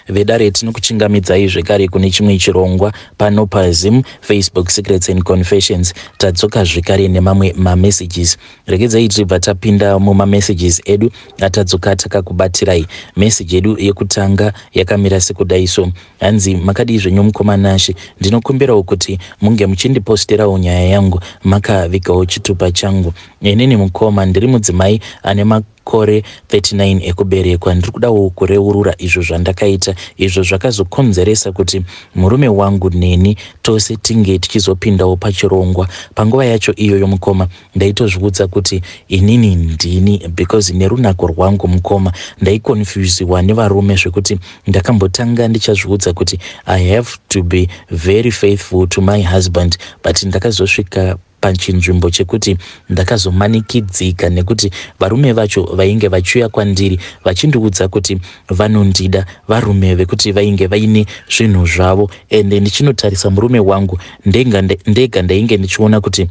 Vedare, tinokuchingamidzai zvekare kune chimwe chirongwa pano paZim Facebook Secrets and Confessions. Tadzoka zvekare nemamwe mamessages. Regedzai tibva tapinda mumamessages edu atadzoka takakubatirai. Message yedu yekutanga yakamira sekudai so. Hanzi, "Makadii zvenyu mukoma Nashe? Ndinokumbirawo kuti munge muchindiposterawo nyaya yangu makavigawo chitupa changu. Inini mukoma ndiri mudzimai ane makore 39 ekuberekwa. Ndiri kudawo kureurura izvo zvandakaita, izvo zvakazokonzeresa kuti murume wangu neni tose tinge tichizopindawo pachirongwa. Panguva yacho iyoyo mukoma, ndaitozviudza kuti inini ndini, because nerunako rwangu mukoma, ndaikonfusiwa nevarume, zvekuti ndakambotanga ndichazviudza kuti I have to be very faithful to my husband, but ndakazosvika pachinzvimbo chekuti ndakazomanikidzika nekuti varume vacho vainge vachiuya kwandiri vachindiudza kuti vanondida, varume vekuti vainge vaine zvinhu zvavo. Ende ndichinotarisa murume wangu ndega, ndainge ndichiona kuti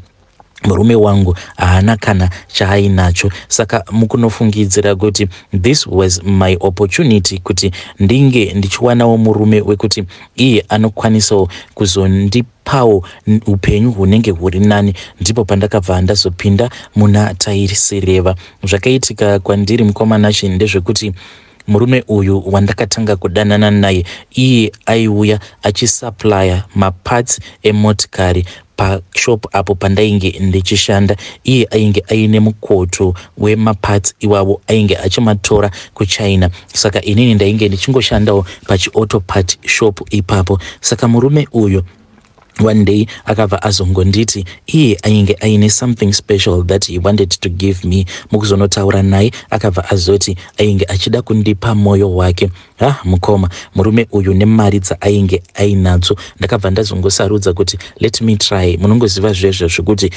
murume wangu haana kana chaainacho. Saka mukunofungidzira kuti this was my opportunity kuti ndinge ndichiwanawo murume wekuti iye anokwanisawo kuzondipawo upenyu hunenge huri nani, ndipo pandakabva ndazopinda muna taisireva. Zvakaitika kwandiri mukoma Nashe ndezvekuti murume uyu wandakatanga kudanana naye, iye aiuya achisupplya maparts emotikari pashop apo pandainge ndichishanda. Iye ainge aine mukoto wemaparts iwavo, ainge achimatora kuChina. Saka inini ndainge ndichingoshandawo pachiauto part shop ipapo. Saka murume uyu one day akabva azongonditi iye ainge aine something special that he wanted to give me. Mukuzonotaura naye, akabva azoti ainge achida kundipa mwoyo wake. Ha, mukoma, murume uyu nemari dzaainge ainadzo, ndakabva ndazongosarudza kuti let me try. Munongoziva zvezvo zvekuti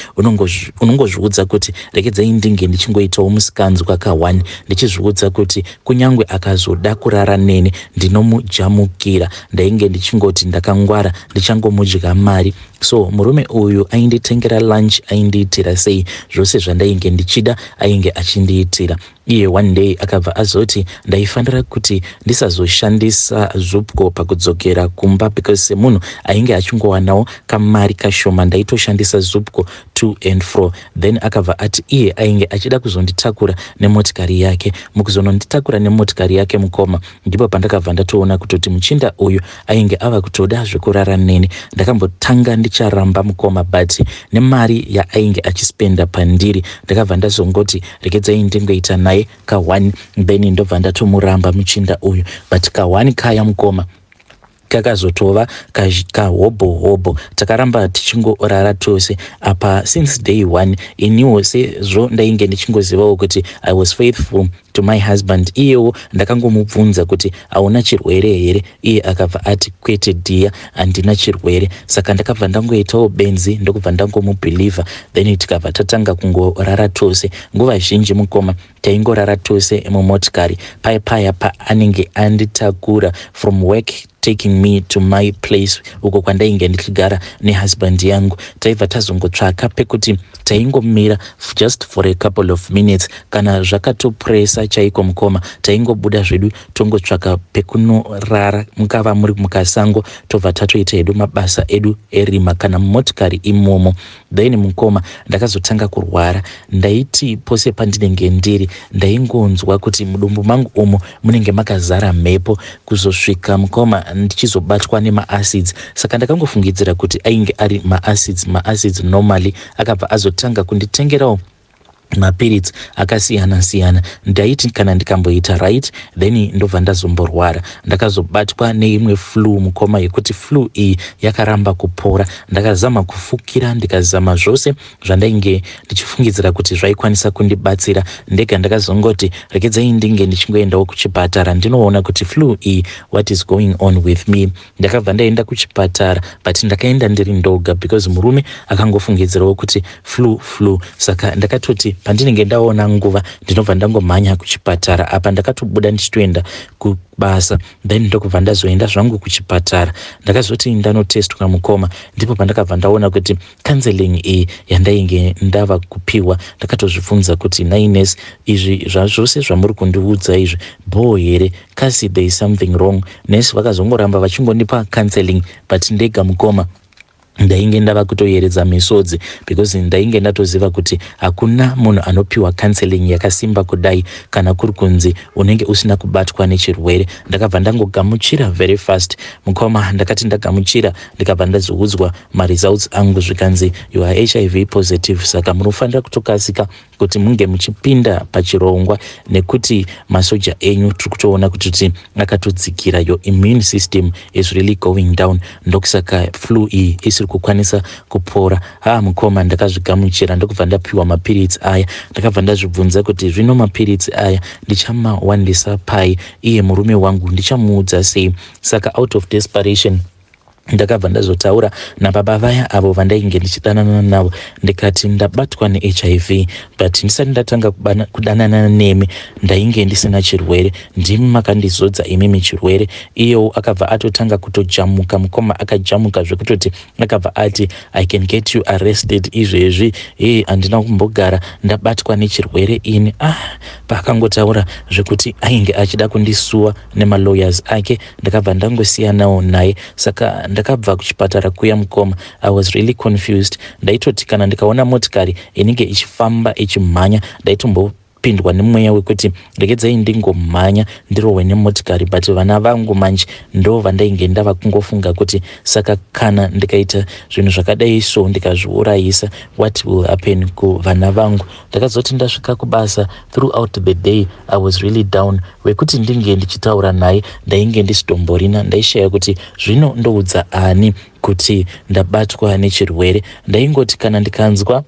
unongozviudza kuti regedzai ndinge ndichingoitawo musikanzwa ka1, ndichizviudza kuti kunyange akazoda kurara neni ndinomujamukira. Ndainge ndichingoti ndakangwara, ndichangomudya mari. So murume uyu ainditengera lunch, aindiitira sei, zvose zvandainge ndichida ainge achindiitira. Iye one day akabva azoti ndaifanira kuti ndisazoshandisa Zupco pakudzokera kumba, because semunhu ainge achingowanawo kamari kashoma, ndaitoshandisa Zupco to and fro. Then akabva ati iye ainge achida kuzonditakura nemotikari yake. Mukuzononditakura nemotikari yake mukoma, ndipo pandakabva ndatoona kutoti muchinda uyu ainge ava kutoda zvekurara neni. Ndakambotanga ndicharamba mukoma, but nemari yaainge achispenda pandiri, ndakabva ndazongoti regedzai ndingoita naye ka1, then ndobva ndatomuramba muchinda uyu. But ka1 kaya mukoma kakazotova kahobho hobho. Takaramba tichingorara tose apa since day one. Iniwo sezvo ndainge ndichingozivawo kuti I was faithful to my husband, iyewo ndakangomubvunza kuti hauna chirwere here? Iye akabva ati, "Kwete dear, handina chirwere." Saka ndakabva ndangoitawo benzi, ndokubva ndangomubhilivha. Then tikabva tatanga kungorara tose. Nguva zhinji mukoma, taingorara tose mumotikari paya paya paanenge anditakura from work, taking me to my place uko kwandainge ndichigara nehusband yangu. Taibva tazongotsvaka pekuti taingomira just for a couple of minutes. Kana zvakatopresa chaiko mukoma, taingobuda zvedu, tongotsvaka pekunorara, mukava muri mukasango, tobva tatoita hedu mabasa edu erima kana mumotikari imomo. Then mukoma, ndakazotanga kurwara. Ndaiti pose pandinenge ndiri, ndaingonzwa kuti mudumbu mangu umo munenge makazara mhepo, kuzosvika mukoma ndichizobatwa nemaacids. Saka ndakangofungidzira kuti ainge ari maacids, maacids normally. Akabva azotanga kunditengerawo mapiritsi akasiyana siyana. Ndaiti kana ndikamboita right, then ndobva ndazomborwara. Ndakazobatwa neimwe flu mukoma, yekuti flu iyi yakaramba kupora. Ndakazama kufukira, ndikazama zvose zvandainge ndichifungidzira kuti zvaikwanisa kundibatsira. Ndega ndakazongoti regedzai ndinge ndichingoendawo kuchipatara, ndinoona kuti flu iyi, what is going on with me. Ndakabva ndaenda kuchipatara, but ndakaenda ndiri ndoga because murume akangofungidzirawo kuti flu, flu. Saka ndakatoti Pandinenge ndaona nguva, ndinobva ndangomhanya kuchipatara. Apa ndakatobuda ndichitoenda kubasa, then ndokubva ndazoenda zvangu kuchipatara. Ndakazoti ndanotestwa, mukoma, ndipo pandakabva ndaona kuti counseling iyi yandainge ndava kupiwa. Ndakatozvibvunza kuti, "Nhai nurse, izvi zvazvose zvamuri kundiudza izvi bho here? Kasi there is something wrong?" Nurse vakazongoramba vachingondipa counseling, but ndega, mukoma, ndainge ndava kutoyeredza misodzi, because ndainge ndatoziva kuti hakuna munhu anopiwa counseling yakasimba kudai kana kuri kunzi unenge usina kubatwa nechirwere. Ndakabva ndangogamuchira very fast, mukoma. Ndakati ndagamuchira, ndikabva ndazoudzwa maresults angu, zvikanzi, "You are HIV positive, saka munofanira kutokasika kuti munge muchipinda pachirongwa, nekuti masoja enyu tiri kutoona kuti akatodzikira. Your immune system is really going down, ndokusaka flu iyi isiri kukwanisa kupora." Ha, mukoma, ndakazvigamuchira, ndokubva ndapiwa mapiritsi aya. Ndakabva ndazvibvunza kuti, zvino mapiritsi aya ndichamawandisa pai? Iye murume wangu ndichamuudza sei? Saka out of desperation ndakabva ndazotaura nababa vaya avo vandainge ndichidanana navo, ndikati, "Ndabatwa neHIV, but ndisati ndatanga kudanana nemi ndainge ndisina chirwere. Ndimi makandizodza imimi chirwere." Iyewo akabva atotanga kutojamuka, mukoma. Akajamuka zvekutoti akabva ati, "I can get you arrested izvezvi. E, handina kumbogara ndabatwa nechirwere ini." Ah, paakangotaura zvekuti ainge achida kundisuwa nemalawyers ake, ndakabva ndangosiyanawo naye. Saka ndakabva kuchipatara kuya, mukoma, I was really confused. Ndaitoti kana ndikaona motikari inenge ichifamba ichimhanya, ndaitombopindwa nemweya wekuti regedzai ndingomhanya ndirohwe nemotikari. But vana vangu manje ndo vandainge ndava kungofunga kuti, saka kana ndikaita zvinhu zvakadai so, ndikazviurayisa, what will happen kuvana vangu? Ndakazoti ndasvika kubasa, throughout the day I was really down. Wekuti ndinge ndichitaura naye ndainge ndisitomborina. Ndaishaya kuti zvino ndoudza ani kuti ndabatwa nechirwere. Ndaingoti kana ndikanzwa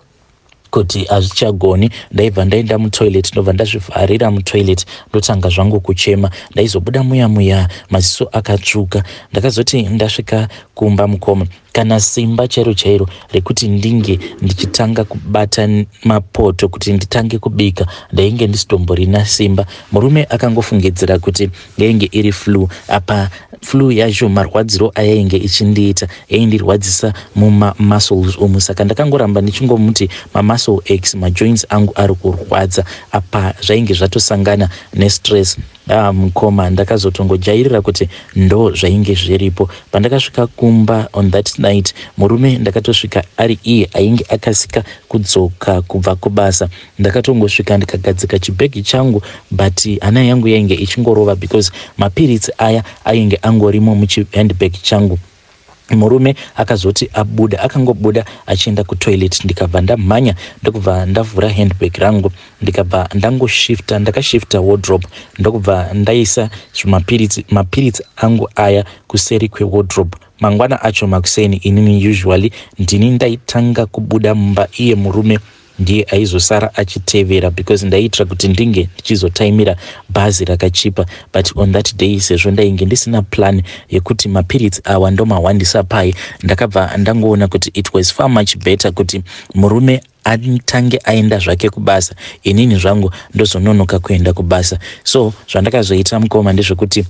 kuti hazvichagoni, ndaibva ndaenda mutoilet, ndobva ndazvivharira mutoilet, ndotanga zvangu kuchema. Ndaizobuda muya muya maziso akatsvuka. Ndakazoti ndasvika kumba, mukoma, kana simba chairo chairo rekuti ndinge ndichitanga kubata mapoto kuti nditange kubika, ndainge ndisitomborina simba. Murume akangofungidzira kuti yainge iri flu. Apa flu yacho, marwadziro ayainge ichindiita, yaindirwadzisa mumamuscles umu. Saka ndakangoramba ndichingomuti mamuscle aches, majoints angu ari kurwadza. Apa zvainge zvatosangana nestress. Ah, mukoma, ndakazotongojairira kuti ndo zvainge zviripo. Pandakasvika kumba on that night, murume ndakatosvika ari iye ainge akasika kudzoka kubva kubasa. Ndakatongosvika, ndikagadzika chibhegi changu, but hana yangu yainge ichingorova because mapiritsi aya ainge angorimo muchihandbag changu. Murume akazoti abuda, akangobuda achienda kutoilet, ndikabva ndamhanya, ndokubva ndavhura handbag rangu, ndikabva ndangoshifta. Ndakashifta wardrobe, ndokubva ndaisa zvimapiritsi, mapiritsi angu aya kuseri kwewardrobe. Mangwana acho makuseni, inini usually ndini ndaitanga kubuda mumba, iye murume ndiye aizosara achitevera, because ndaiitira kuti ndinge ndichizotaimira bhazi rakachipa. But on that day, sezvo ndainge ndisina plan yekuti mapiritsi awa ndomahwandisa pai, ndakabva ndangoona kuti it was far much better kuti murume atange aenda zvake kubasa, inini zvangu ndozononoka kuenda kubasa. So zvandakazoita, mukoma, ndezvekuti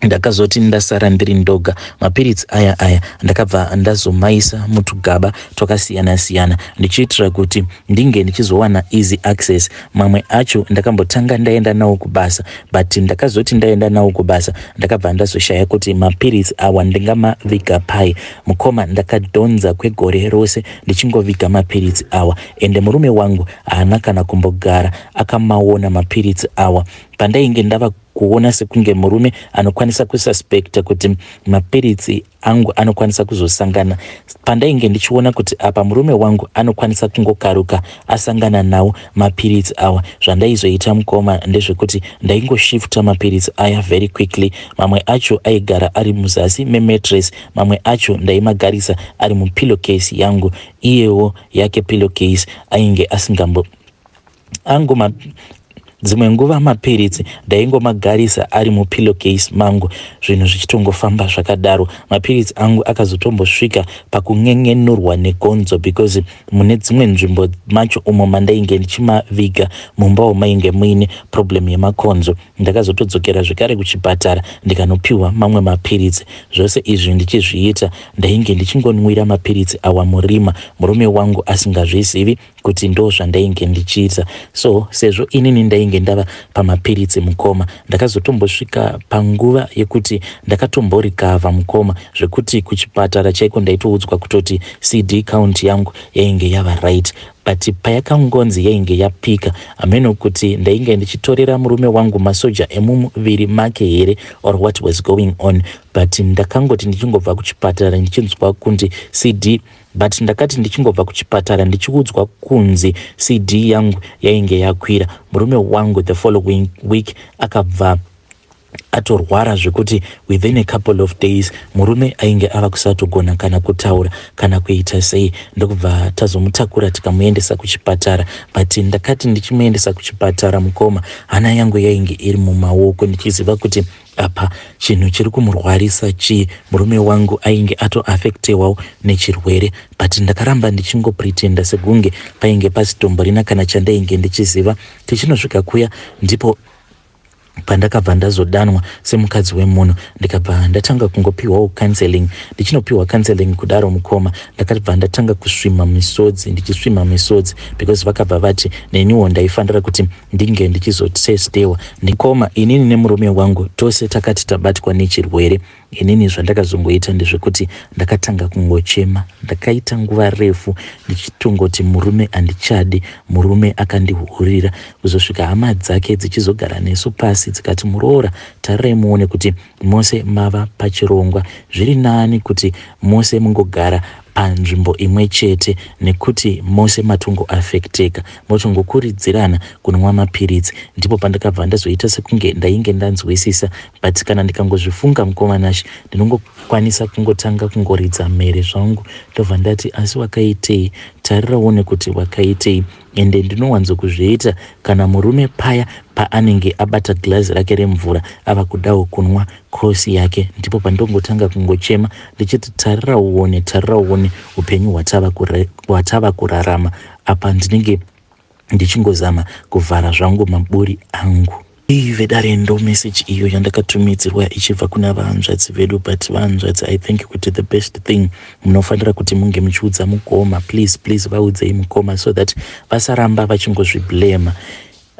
ndakazoti ndasara ndiri ndoga, mapiritsi aya aya ndakabva ndazomaisa mutugaba twakasiyana siyana, ndichiitira kuti ndinge ndichizowana easy access. Mamwe acho ndakambotanga ndaenda nawo kubasa, but ndakazoti ndaenda nawo kubasa, ndakabva ndazoshaya kuti mapiritsi awa ndingamaviga pai. Mukoma, ndakadhonza kwegore rose ndichingoviga mapiritsi awa, ende murume wangu haana kana kumbogara akamaona mapiritsi awa. Pandainge ndava kuona sekunge murume anokwanisa kususpecta kuti mapiritsi angu anokwanisa kuzosangana, pandainge ndichiona kuti apa murume wangu anokwanisa kungokaruka asangana nawo mapiritsi awa, zvandaizoita, mukoma, ndezvekuti ndaingoshifta mapiritsi aya very quickly. Mamwe acho aigara ari muzasi memattress, mamwe acho ndaimagarisa ari mupillow case yangu. Iyewo yake pillow case ainge asingambo angu. Dzimwe nguva mapiritsi ndaingomagarisa ari mupillow case mangu zvinhu zvichitongofamba zvakadaro. Mapiritsi angu akazotombosvika pakun'en'enurwa negonzo because mune dzimwe nzvimbo macho umo mandainge ndichimaviga mumbawo mainge muine problem yemakonzo. Ndakazotodzokera zvekare kuchipatara ndikanopiwa mamwe mapiritsi. Zvose izvi ndichizviita ndainge ndichingonwira mapiritsi awa murima murume wangu asingazvizivi kuti ndozvandainge ndichiita. So sezvo inini ndainge ndava pamapiritsi mukoma, ndakazotombosvika panguva yekuti ndakatomborikavha mukoma zvekuti kuchipatara chaiko ndaitoudzwa kutoti CD count yangu yainge yava right, but payakangonzi yainge yapika, hameno kuti ndainge ndichitorera murume wangu masoja emumuviri make here or what was going on, but ndakangoti ndichingobva kuchipatara ndichinzwa kunzi CD, but ndakati ndichingobva kuchipatara ndichiudzwa kunzi CD yangu yainge yakwira, murume wangu the following week akabva atorwara zvekuti within a couple of days murume ainge ava kusatogona kana kutaura kana kuita sei, ndokubva tazomutakura tikamuendesa kuchipatara. But ndakati ndichimuendesa kuchipatara mukoma, hana yangu yainge iri mumaoko ndichiziva kuti apa chinhu chiri kumurwarisa chii. Murume wangu ainge atoafectewawo nechirwere, but ndakaramba ndichingopretenda sekunge painge pasitomborina kana chandainge ndichiziva. Tichinosvika kuya ndipo pandakabva ndazodanwa semukadzi wemunhu, ndikabva ndatanga kungopiwawo counseling. Ndichinopiwa counseling kudaro mukoma, ndakabva ndatanga kusvima misodzi, ndichisvima misodzi because vakabva vati neniwo ndaifanira kuti ndinge ndichizotestewa. Ndikoma, inini nemurume wangu tose takati tabatwa nechirwere. Inini zvandakazongoita ndezvekuti ndakatanga kungochema. Ndakaita nguva refu ndichitongoti murume handichadi, murume akandihurira, kuzosvika hama dzake dzichizogara nesu pasi dzikati, muroora, tarirai muone kuti mose mava pachirongwa, zviri nani kuti mose mungogara panzvimbo imwe chete nekuti mose matongoafekteka, motongokurudzirana kunwa mapiritsi. Ndipo pandakabva ndazoita sekunge ndainge ndanzwisisa, but kana ndikangozvifunga mukoma Nashe, ndinongokwanisa kungotanga kungoridza mhere zvangu, ndobva ndati, asi wakaitei? Tarira uone kuti wakaitei. Ende ndinowanzokuzviita kana murume paya paanenge abata girazi rake remvura ava kudawo kunwa kosi yake, ndipo pandongotanga kungochema ndichiti, tarira uone, tarira uone upenyu hwatava kurarama apa. Ndinenge ndichingozama kuvhara zvangu maburi angu. Iyi vedare ndo message iyo yandakatumidzirwa ichibva kuna vahanzvadzi vedu. But vahanzvadzi, I think kuti the best thing, munofanira kuti munge muchiudza mukoma. Please, please, vaudzei mukoma so that vasaramba vachingozviblema.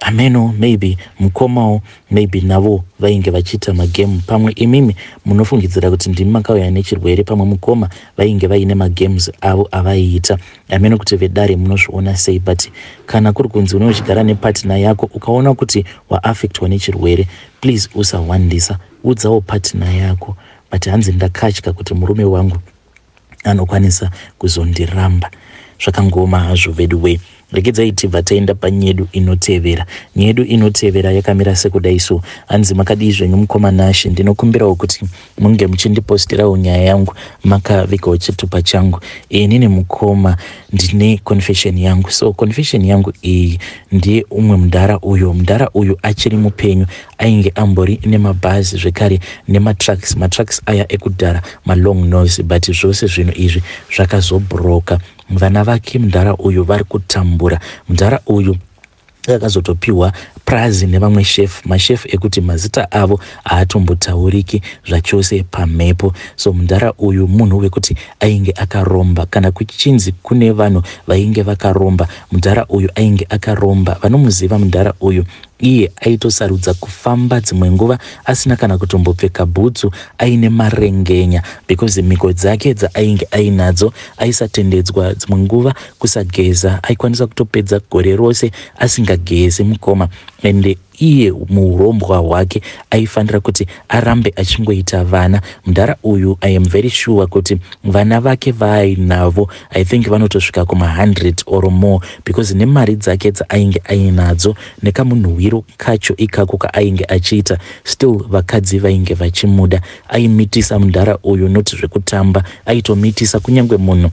Ameno, maybe mukomawo, maybe navo vainge vachiita magame. Pamwe imimi munofungidzira kuti ndimi makauya nechirwere, pamwe mukoma vainge vaine magames avo avaiita. Ameno kuti vedare munozviona sei, but kana kuri kunzi une uchigara nepartner yako, ukaona kuti waaffectwa nechirwere, please usahwandisa, udzawo partner yako. But hanzi ndakatya kuti murume wangu anokwanisa kuzondiramba. Zvakangoma hazvo vedu wei. Regedzai tibva taenda panyedu inotevera. Nyedu inotevera yakamira sekudai so. Hanzi, makadii zvenyu mukoma Nashe? Ndinokumbirawo kuti munge muchindipostirawo nyaya yangu makavigawo chitupa changu. Inini mukoma ndine confession yangu. So confession yangu iyi ndiye umwe mudhara uyu. Mudhara uyu achiri mupenyu, ainge ambori nemabhazi zvekare nematrucks, matrucks aya ekudhara, malong nose, but zvose zvinhu izvi zvakazobroka. Vana vake mudhara uyu vari kutambura. Mudhara uyu akazotopiwa prazi nevamwe chef, machef ekuti mazita avo haatombotauriki zvachose pamhepo. So mudhara uyu munhu wekuti ainge akaromba. Kana kuchinzi kune vanhu vainge vakaromba, mudhara uyu ainge akaromba. Vanomuziva mudhara uyu, iye aitosarudza kufamba dzimwe nguva asina kana kutombopfeka bhutsu, aine marengenya, because mhiko dzake dzaainge ainadzo aisatendedzwa dzimwe nguva kusageza. Aikwanisa kutopedza gore rose asingagezi mukoma. Ende iye muurombwa hwake aifanira kuti arambe achingoita vana. Mudhara uyu, I am very sure kuti vana vake vaainavo, I think vanotosvika kuma100 or more, because nemari dzake dzaainge ainadzo nekamunhuhwiro kacho ikako kaainge achiita, still vakadzi vainge vachimuda. Aimitisa mudhara uyu, noti zvekutamba, aitomitisa kunyange munhu.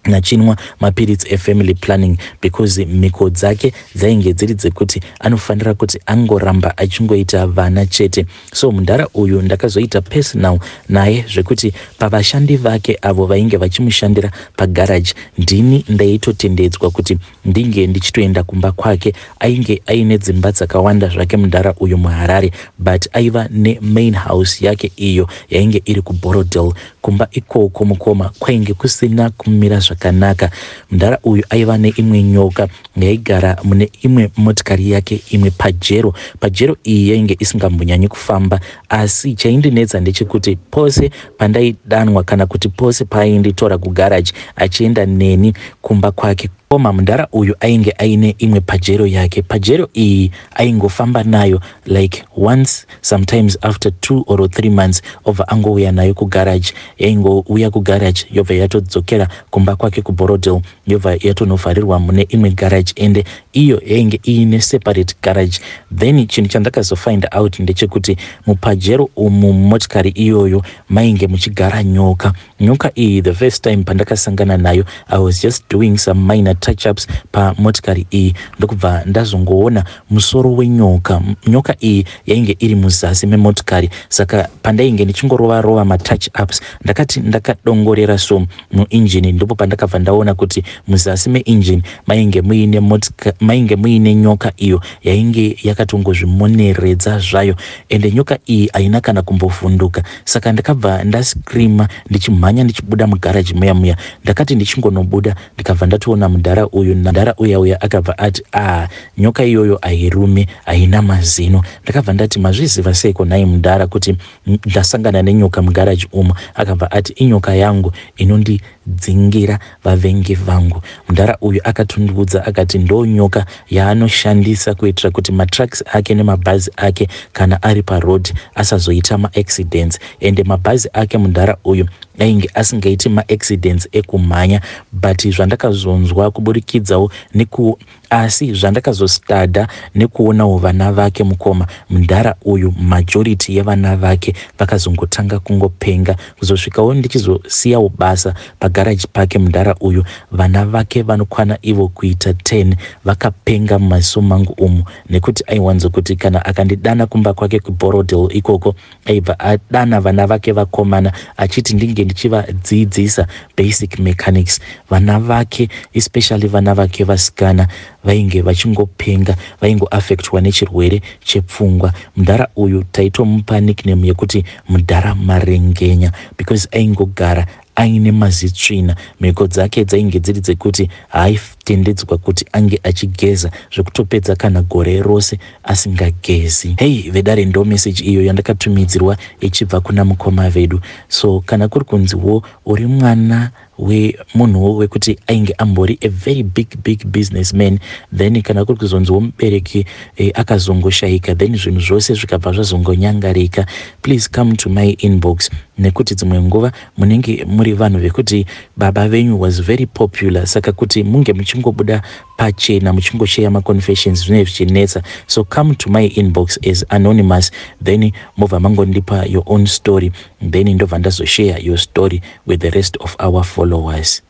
Achinwa mapiritsi efamily planning because mhiko dzake dzainge dziri dzekuti anofanira kuti angoramba achingoita vana chete. So mudhara uyu ndakazoita personal naye zvekuti pavashandi vake avo vainge vachimushandira pagaraji, ndini ndaitotendedzwa kuti ndinge ndichitoenda kumba kwake. Ainge aine dzimba dzakawanda zvake mudhara uyu muHarare, but aiva nemain house yake iyo yainge iri kuBorrowdale. Kumba ikoko, mukoma, kwainge kusina kumira zvakanaka. Mudhara uyu aiva neimwe nyoka yaigara mune imwe motikari yake, imwe Pajero. Pajero iyi yainge isingambonyanyi kufamba, asi chaindinetsa ndechekuti pose pandaidanwa kana kuti pose paainditora kugaraji achienda neni kumba kwake koma, mudhara uyu ainge aine imwe Pajero yake. Pajero iyi aingofamba nayo like once, sometimes after 2 or 3 months, obva angouya nayo kugaraji. Yaingouya kugaraji, yobva yatodzokera kumba kwake kuBorrowdale, yobva yatonovharirwa mune imwe garaji, ende iyo yainge iine separate garage. Then chinhu chandakazofind out ndechekuti muPajero umu, mumotikari iyoyo, mainge muchigara nyoka. Nyoka iyi, the first time pandakasangana nayo, I was just doing some minor touch-ups pamotikari iyi, ndokubva ndazongoona musoro wenyoka. Nyoka iyi yainge iri muzasi memotikari, saka pandainge ndichingorova rova matouch ups, ndakati ndakadongorera so muinjini, ndipo pandakabva ndaona kuti muzasi meinjini mainge muine nyoka iyo yainge yakatongozvimoneredza zvayo, ende nyoka iyi haina kana kumbovhunduka. Saka ndakabva ndascreama ndichimhanya ndichibuda mugaraji muya muya. Ndakati ndichingonobuda, ndikabva ndatoona mudhara uyu. Mudhara uya uya akabva ati, "A, nyoka iyoyo hairumi, haina mazino." Ndakabva ndati, "Mazviziva seiko nhai mudhara kuti ndasangana nenyoka mugaraji umo?" Akabva ati, "Inyoka yangu inondidzingira vavengi vangu." Mudhara uyu akatondiudza akati ndo nyoka yaanoshandisa kuitira kuti matrucks ake nemabhazi ake kana ari paroad asazoita maaccidents. Ende mabhazi ake mudhara uyu ainge asingaiti maaccidents ekumhanya, but zvandakazonzwa kuburikidzawo neku asi zvandakazostadha nekuonawo vana vake, mukoma, mudhara uyu majority yevana vake vakazongotanga kungopenga. Kuzosvikawo ndichizosiyawo basa pagaraji pake mudhara uyu, vana vake vanokwana ivo kuita 10 vakapenga mumaziso mangu umu, nekuti aiwanzokuti kana akandidana kumba kwake kuBorrowdale ikoko, aibva adana vana vake vakomana achiti ndinge ndichivadzidzisa basic mechanics. Vana vake, especially vana vake vasikana, vainge vachingopenga, vaingoaffectwa nechirwere chepfungwa. Mudhara uyu taitomupa nickname yekuti Mudhara Marengenya because aingogara aine mazitsvina. Mhiko dzake dzainge dziri dzekuti haaitendedzwa kuti ange achigeza, zvekutopedza kana gore rose asingagezi. Hei vedare, ndo meseji iyo yandakatumidzirwa ichibva kuna mukoma vedu. So kana kuri kunziwo uri mwana wemunhuwo wekuti ainge ambori a very big big businessman, then kana kuri kuzonziwo mubereki akazongoshayika, then zvinhu zvose zvikabva zvazongonyangarika, please come to my inbox, nekuti dzimwe nguva munenge muri vanhu vekuti baba venyu was very popular, saka kuti munge muchingobuda pachena muchingosheya maconfessions zvinenge zvichinetsa. So come to my inbox as anonymous, then mobva mangondipa your own story, then ndobva ndazosheya your story with the rest of our followers.